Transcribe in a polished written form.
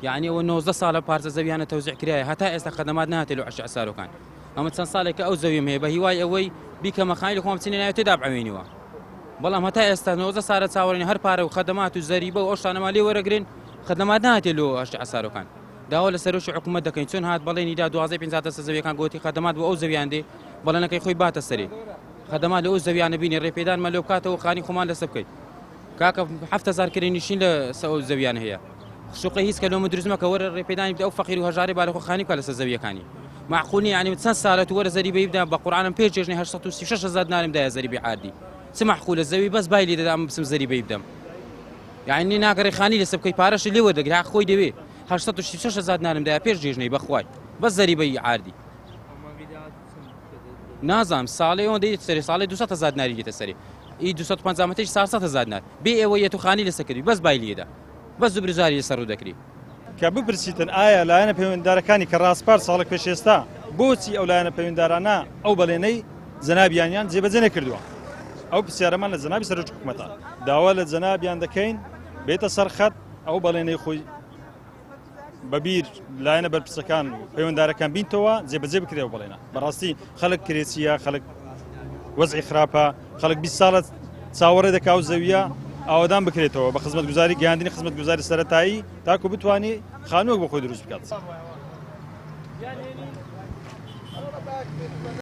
یەعنی ئەوە 19 ساڵە پارچە زەویانە تەوزیع کرایە هەتا ئێستا خەدەمات نهاتێ لۆ عەشە عەسارۆکان ئەمە چەند ساڵێکە ئەو زەویم هەیە بە هیوای ئەوەی بیکەمە خانی لە خۆم بچینە ناوی تێدا بعەوێنیوە بەڵام هەتا ئێستا 19 سالە چاوەڕێن هەر پارە و خەدەمات و زەریبە و ئەو شتانەمان لێ وەرەگرن خەدەمات نهاتێ لۆ عەشە عەسارۆکان داوا لە سەرۆکی حکوومەت دەکەین چۆن هات بەڵێنی دا 12 پێنج هاتە سەر زەویەکان گۆتی خەدەمات بۆ ئەو زەویان دێ بەڵێنەکەی خۆی باتە سەرێ خەدەمات لە ئەو زەویانە بینێ ڕێپێدانمان لۆ بکاتەوە خانی خۆمان لەسەر بکەین کاکە 7000 کرێنشین لە سەر ئەو زەویانە هەیە شوقەی هیچ کە لۆ من دروست مەکە وەرە ڕێپێدانی بدە ئەو فەقیر و هەژارەی با لە خۆ خانی بکە لەسەر زەویەکانی معقول نیە یعنی چەند سالە تو وەرە زەریبەی بدە بە قورعانم پێش جێژنی 836 هەزار دینارم دایە زەریبەی عاردی چ معقولە زەوی بەس بای لێ دەدا من بچم زەریبەی بدەم یعنی ناگەڕێ خانی لەسەر بکەی پارەشی لێ وەردەگری حەق خۆی دەوێ 836 هەزار دینارم دایە پێش جێژنەی بەخوای بەس زەریبەی عاردی نازانم ساڵێ ئەوەندە دێتە سەرێ ساڵێ 200 هەزار دیناری دێتە سەرێ ئی 250 مەتریش 400 هەزار دینار بێ ئێوە یەت و خانی لەسەر کردی بەس بای لێدا بەس زبرزاری لەسەر ڕوو دەکری. کە بپرسیتن ئایا لایەنە پەیوەندیدارەکانی کە ڕاسپارد ساڵێک پێش ئێستا بۆچی ئەو لایەنە پەیوەندیدارانە ئەو بەڵێنەی جەنابیانیان جێبەجێ نەکردووە؟ ئەو پرسیارەمان لە جەنابی سەرۆکی حکومەتە. داوا لە جەنابیان دەکەین بێتە سەر خەت ئەو بەڵێنەی خۆی بە بیر لایەنە بەرپرسەکان و پەیوەندارەکان بینتەوە جێبەجێ بکرێ و بەڵێنە بەڕاستی خەڵک کرێچیە خەڵک وەزعی خراپە خەڵک 20 ساڵە چاوەڕێ دەکا و زەویە ئاوەدان بکرێتەوە بە خزمەتگوزاری گەیاندنی خزمەتگوزاری سەرەتایی تاکو بتانی خانووەک بۆ خۆی دروست بکات.